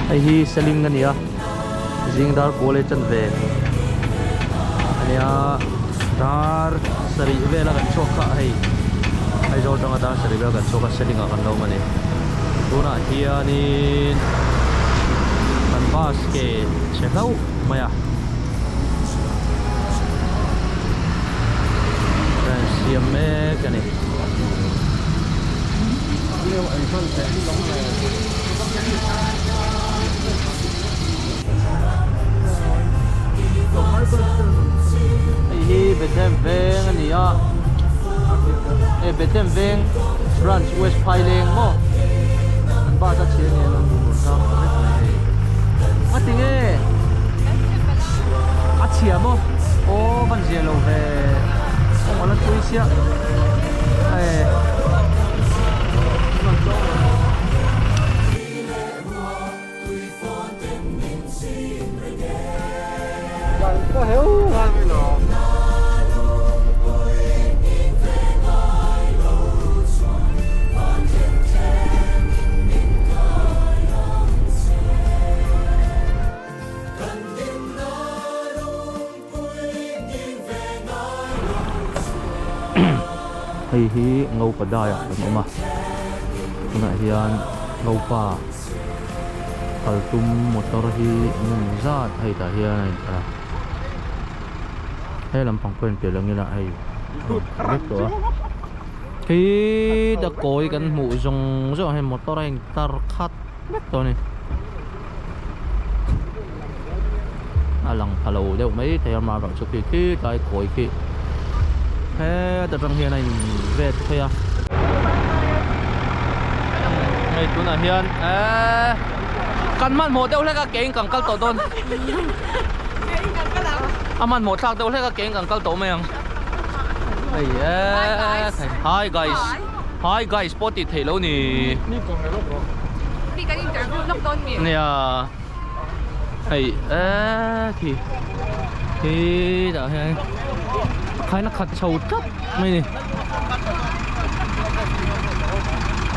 Hei hi seling a ni a zing dar pawl e chan ve a nia dar sarih vel a kan chhuak kha hei Aizawl atanga dar sarih vel kan chhuak a seling ah kan lo awm a ni tunah hianin kan bus ke chhe hlauh mai a. Kan siam mek a ni. Hei hi Bethlehem veng a ni a e Bethlehem veng branch West Phaileng maw an bus a chhia nen an rawn tlang ta vek mai hei a ti nge a chhia maw aw van zia lo ve aw a la tui sia e Hei hi Ngopa dai ah kan awm a tunah hian Ngopa kal tum motor hi engemaw zat hei tah hian a intar a he lampang pawh a inpiah lo ngila hei a rawn khat vek tawh a khita kawi kan hmuh zawng zawng ah hian motor a intar khat vek tawh a ni a lang pha lo deuh mai thei a amaherawhchu khi khi tlai kawi khi heta tang hian a in vet phei a hei tunah hian eee kan hmanhmawh deuh hlek a ke in kan kal tawh dawn a hmanhmawh thlak deuh hlek a ke in kan kal tawh mai ang hei eee hi guys hi guys pawh tih theih loh ni nia hei eee khi khi tah hian khaina khat chho tlat mai ni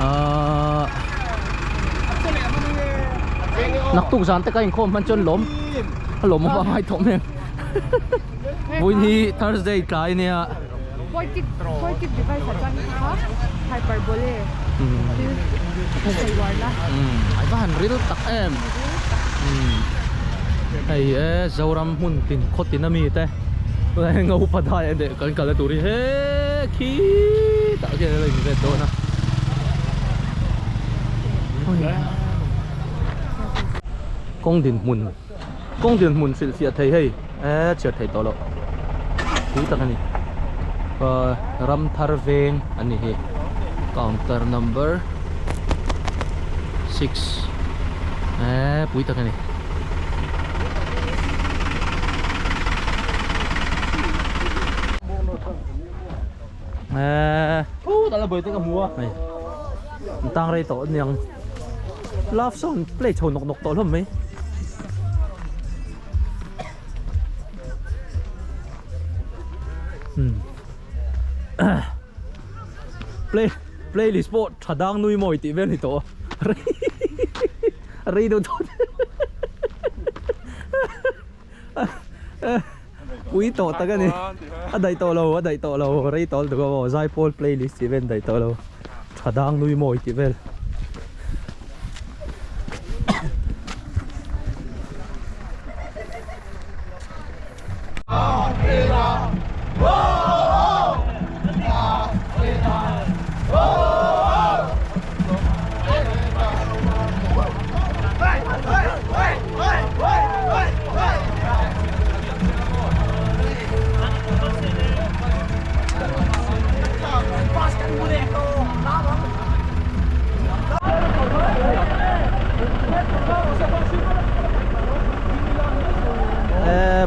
ahh naktuk zan te ka inkhawm hman chuan lawm a lawm a ngai tawh mai ang vawiin hi Thursday tlai ania Poetic device ah chuan kha hyperbole thil sawi uar la. Ai va han ril tak em. Hei e Zoram hmun tin khaw tin ami te Ngopa dai a nih kan kalna tur hi he khi tah khian a lo in vet dawn a. Kawng dinhmun kawng dinhmun hrilhfiah thei hei e chhiar theih tawh loh pui tak a ni ahh ram thar veng an ni hi counter number 6 e pui tak a ni. An tang rei tawh aniang. Love song play chho nawk nawk tawh hlawm mai. Hmm. Play playlist pawh tha dang nui mawi tih vel ni tawh. Rei deuh tawh. Pui tawh tak a ni. A daih tawh lo, a daih tawh lo. Rei tawh lutuk a maw. Zaipawl playlist tih vel daih tawh lo. Tha dang nui mawi tih vel.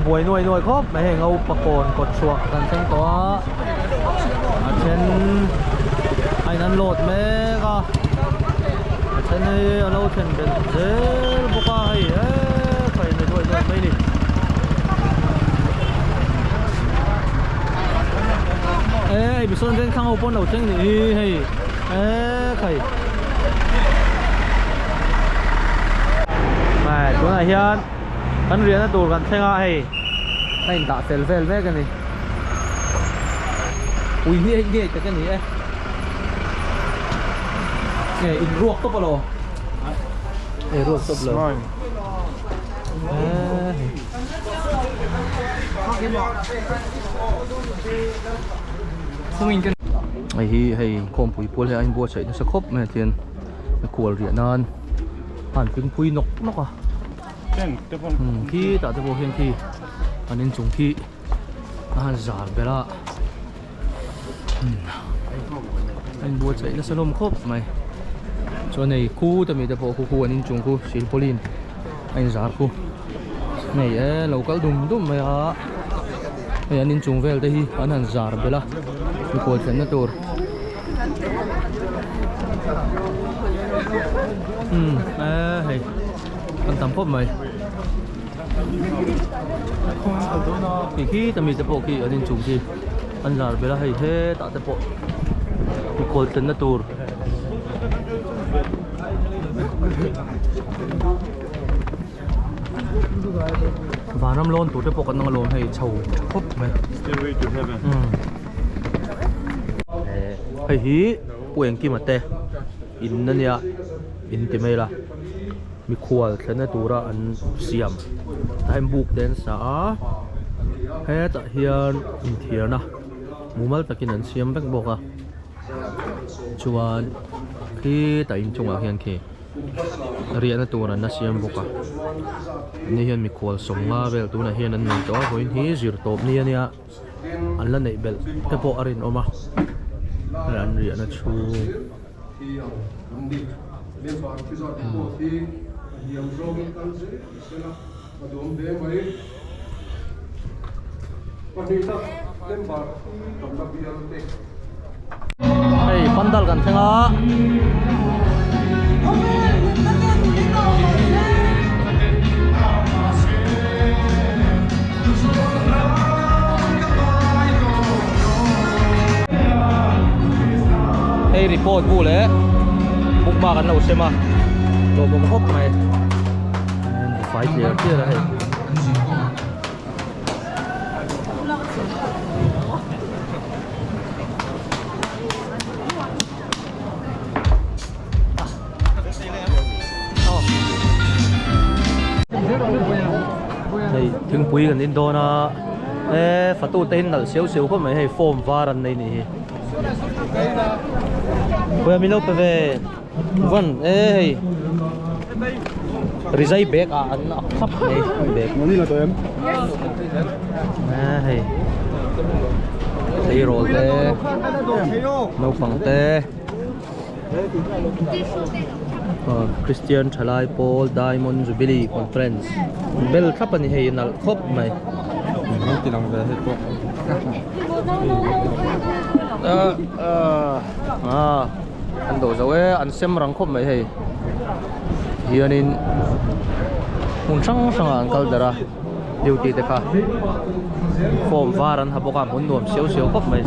Buai nuai nuai khawp mai hei ngaupa kawn kawt chhuah kan thleng tawh a a then a in an load mek a a then hi a lo thlen belh zel bawk a hei eee khawi ni duai duai mai ni. Eee hei misawn veng thlang ho pawh an lo thleng nih hi hei eee khawi Hei tunah hian kan riahna tur kan thleng a hei a indah fel vel mek a ni ui hniai hniai tak a ni e nge in ruak tawp alaw e ruak tawp lo hei hi hei khawmpui pual hi a inbuatsaih nasa khawp mai a tian kual riah nan a han pingpui nawk nawk a khi tah te pawh hian khi an inchung khi a han zar ber a a inbuatsaih nasa hlawm khawp mai chuan hei khu te mi te pawh khu khu an inchung khu silpauline a inzar khu hei e lo kal dum dum mai a hei an inchung vel te hi an han zar belh a mikhual thlenna tur umm e hei an tam khawp mai. Khi khi ta mite pawh khi an inchung khi an zar belh a hei hetah te pawh mikhual thlenna tur vanram lawn tur te pawh kan ang alawm hei chho tha khawp mai hei hi Pu Engkima te in ania in ti mai la. Mikhual thlenna tura an siam tah hian buk te an sa a hetah hian inthiarna mumal takin an siam vek bawk a chuan khitah inchungah hian khi riahna tur an la siam bawk a ani hian mikhual sawmnga vel tunah hian an nei tawh a vawiin hi zir tawp ni ania an la neih belh te pawh a rinawm a hei an riahna chhung hei pandal kan thleng a. Hei report bu leh bookmark an lo sem a lawmawm khawp mai fai clear clear a hei. Hei thingpui kan in dawn a e fatu te hi nalh seuh seuh khawp mai hei form var an nei nih hi khawi a min lo pe ve van e hei rizai bag ah an ak thlap mai bag e hei tleirawl te naupang te. Christian thalai pawl Diamond Jubilee Conference bel thlap a ni hei nalh khawp mai ah ah. An dawh zo e, an sem rang khawp mai hei. Hianin hmun hrang hrangah an kal darh a, duty te kha form var an ha bawk a, hmun nuam siau siau khawp mai.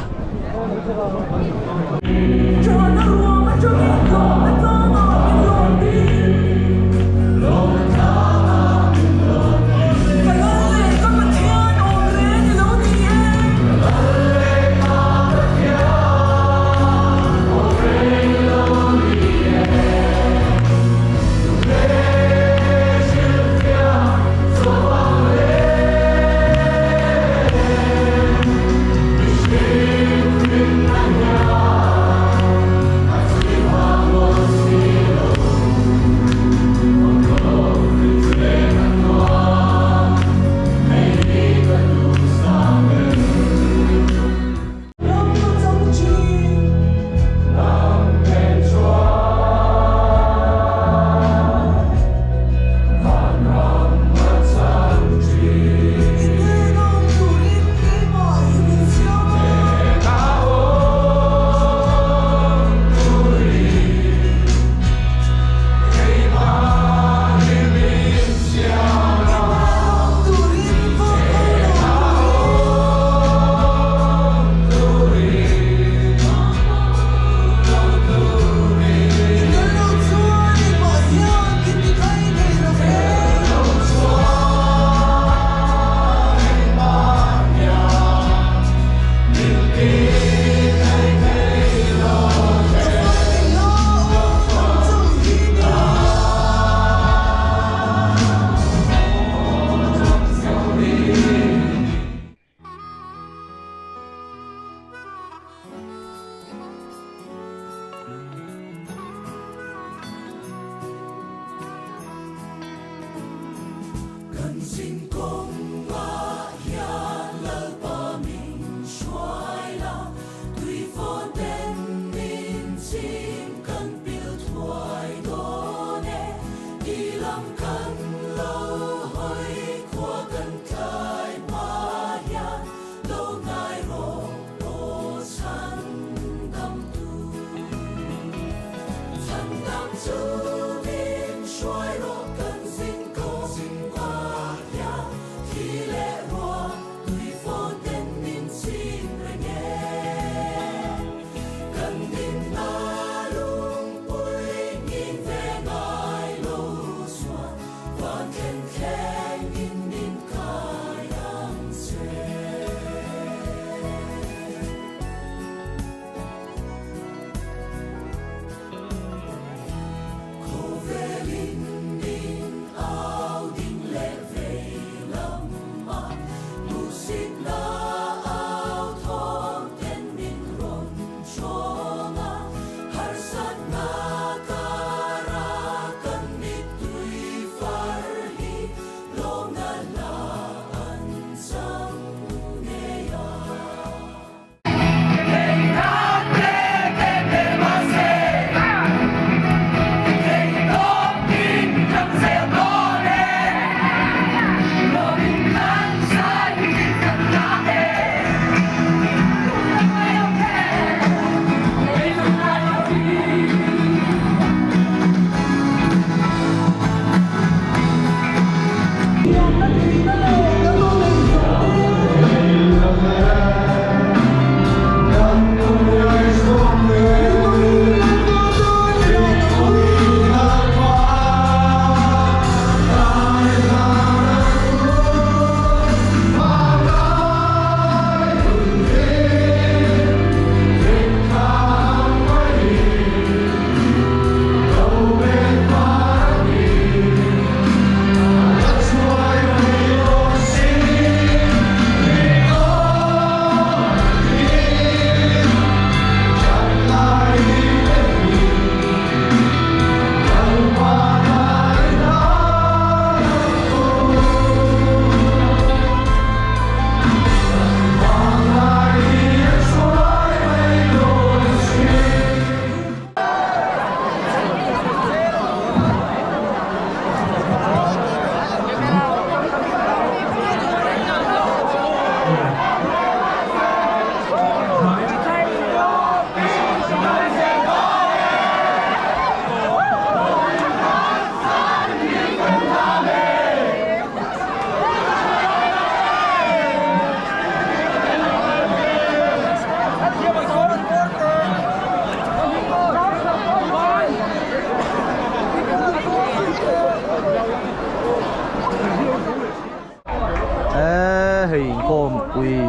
Khawmpui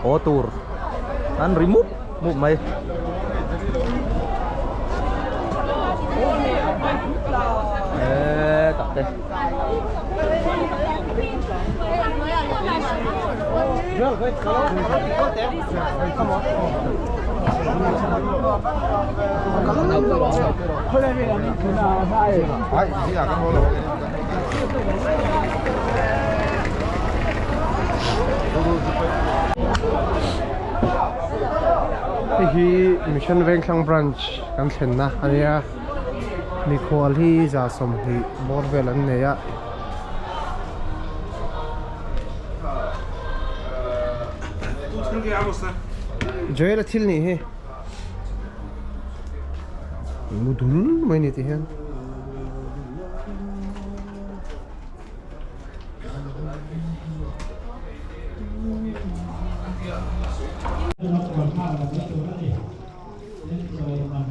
haw tur an ri mup mup mai. Eee tak te. Hei hi Mission Vengthlang Branch kan thlenna a nia mikhual hi 20 bawr vel an nei a. Joel a thil nih hi mu dul mai ni ti hian.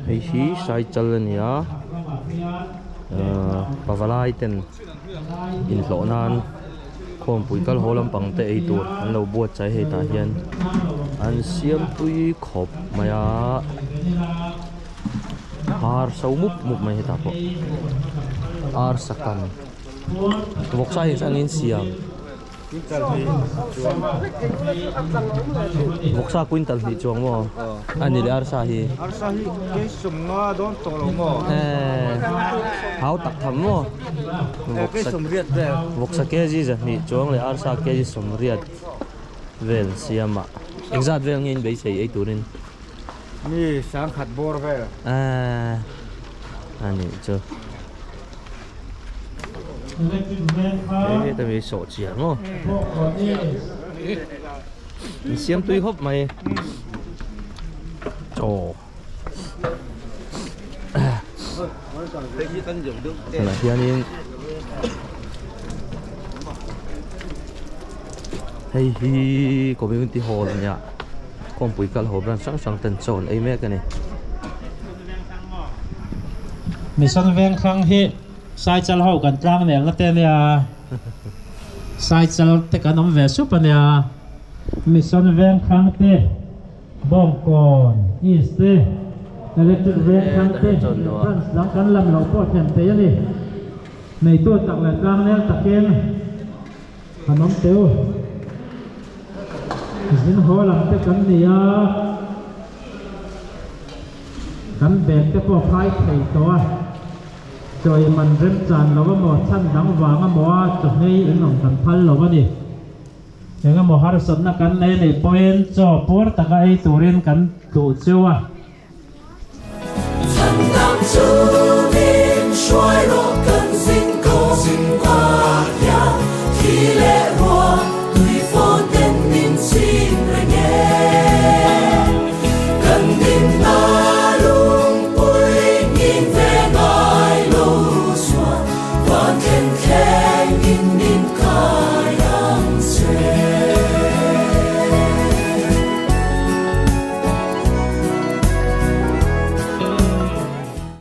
Hei hi Saichal a ni a ahh pavalai ten inhlawh nan khawmpui kal haw lampang te ei tur an lo buatsaih hei tah hian an siam tui khawp mai a. Ar so mup mup mai hetah pawh ar sakan vawksa hi chuan in siam vawksa quintal hnih chuang maw a ni leh arsa hi eh hau tak tham maw vawksa kg zahnih chuang leh arsa kg sawmriat vel siam ah engzat vel nge in beisei ei turin. Mi sangkhat bawr vel. Ahh a nih chu. He ta mi sawh chiah maw. In siam tui hawp mai. Chaw. Tunah hianin hei hi community hall a nia. Khawmpui kal ho branch hrang hrang ten chaw an ei mek a ni. Mission Vengthlang hi Saichal ho kan tlang nelna te ania, Saichal te kan awm ve sup ania, Mission Vengthlang te, Bawngkawn East te, Electric Vengthlang te leh branch dang kan lam loh pawh thlen thei a ni. Neitu tak leh tlangnel takin. Kan awm teu. Zin haw lam te kan ni a, kan bag te pawh phai thei tawh a, chawi man remchan lo emaw chhan dang vang emaw a chawhmei in awm kan phal lo a ni. Eng emaw harsatna kan nei anih pawhin chaw puar taka ei turin kan tluh cheu a. Chhan dang chungin hruai rawh.